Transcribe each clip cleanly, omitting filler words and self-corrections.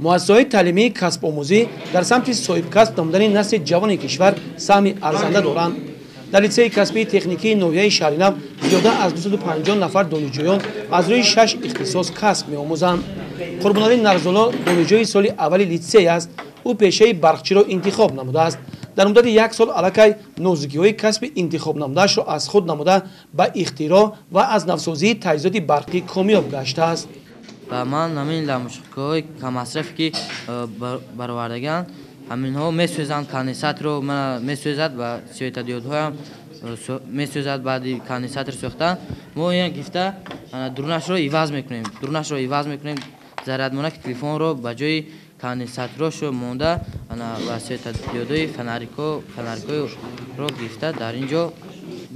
Муассисаҳои таълимии касбомӯзӣ дар самти соҳибкасб намудани насли ҷавони кишвар саҳми арзанда доранд. Дар литсеи касбии техникии ноҳияи Шаҳринав зиёда аз 250 нафар донишҷӯён аз рӯи 6 ихтисос касб меомӯзанд. Қурбоналӣ Нарзулло донишҷӯи соли аввали литсей аст. Ӯ пешаи барқчиро интихоб намудааст. Дар муддати як сол аллакай нозукиҳои касби интихобнамудаашро аз худ намуда, ба ихтироъ ва аз навсозии таҷҳизоти барқӣ комёб гаштааст. Ба ман ҳамин лампочкаҳои каммасрафе ки баровардагианд, ҳаминҳо месӯзанд, конденсаторро месӯзад ва светодиодҳоям месӯзад. Баъди конденсатор сӯхтан мо ин гифта дурунашро иваз мекунем, дурунашро иваз мекунем, зарядмонаки телефонро ба ҷои конденсаторошо монда ва светодиодҳои фонарикҳоро гирифта дар ин ҷо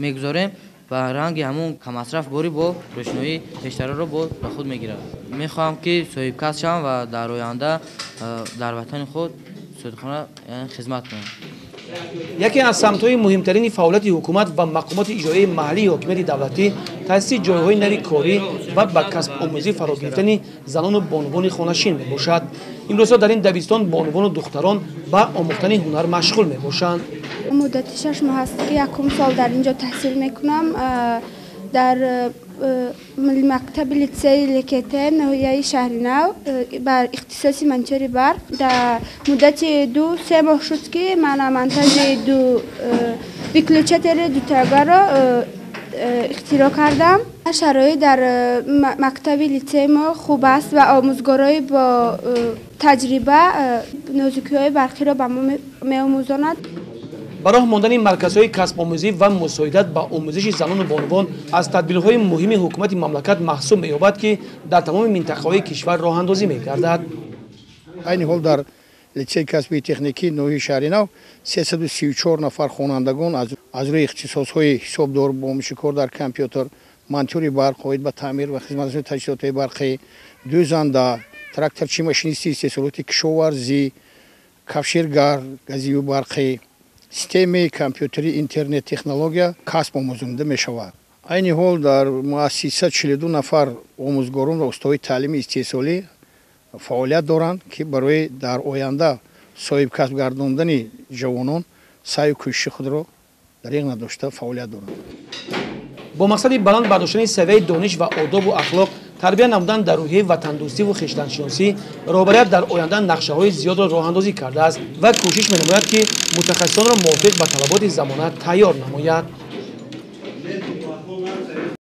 мегузорем ва ранги ҳамун каммасраф бори бо рӯшноии пештараро бо ба худ мегирад. Мехоҳам ки соҳибкасб шавам ва дар оянда дар ватани худ судхона хизмат кунам. Яке аз самтҳои муҳимтарини фаъолияти ҳукумат ва мақомоти иҷроияи маҳаллии ҳокимияти давлатӣ таъсиси ҷойҳои нави корӣ ва ба касбомӯзӣ фаро гирифтани занону бонувони хонашин мебошад. Имрӯзҳо дар ин дабистон бонувону духтарон ба омӯхтани ҳунар машғул мебошанд. Муддати 6 моҳ аст ки якум сол дар ин ҷо таҳсил мекунам. Дар мактаби литсеи ЛКТ ноҳияи Шаҳринав ба ихтисоси монтёри барқ дар муддати 2-3 моҳ шуд ки ман монтажи ду выключатели дутагаро ихтироъ кардам. Шароит дар мактаби литсеи мо хуб аст ва омӯзгорои бо таҷриба нозукиҳои барқиро ба мо меомӯзонад. Ба роҳ мондани марказҳои касбомӯзӣ ва мусоидат ба омӯзиши занону бонувон аз тадбирҳои муҳими ҳукумати мамлакат маҳсуб меёбад, ки дар тамоми минтақаҳои кишвар роҳандозӣ мегардад. Айни ҳол дар литсеи касбии техникии ноҳияи Шаҳринав 334 нафар хонандагон аз рӯи ихтисосҳои ҳисобдор, омӯзиши кор дар компютер, монтёри барқ, оид ба таъмир ва хизматрасонии таҷҳизотҳои барқӣ, дӯзанда, тракторчи, машинисти истеҳсолоти кишоварзӣ, кафшергар, газию барқӣ, системаи компютери, интернет технология касб омӯзонида мешавад. Айни ҳол дар муассиса 42 нафар омӯзгорон ва устоҳои таълими истеҳсолӣ фаъолият доранд, ки барои дар оянда соҳибкасб гардондани ҷавонон саъю кӯшиши худро дариғ надошта фаъолият доранд. Бо мақсади баланд бардоштани савияи дониш ва одобу ахлоқ, тарбия намудан дар рӯҳияи ватандӯстиву хештаншиносӣ, роҳбарият дар оянда нақшаҳои зиёдро роҳандозӣ кардааст ва кӯшиш менамояд, ки мутахассисонро мувофиқ ба талаботи замона тайёр намояд.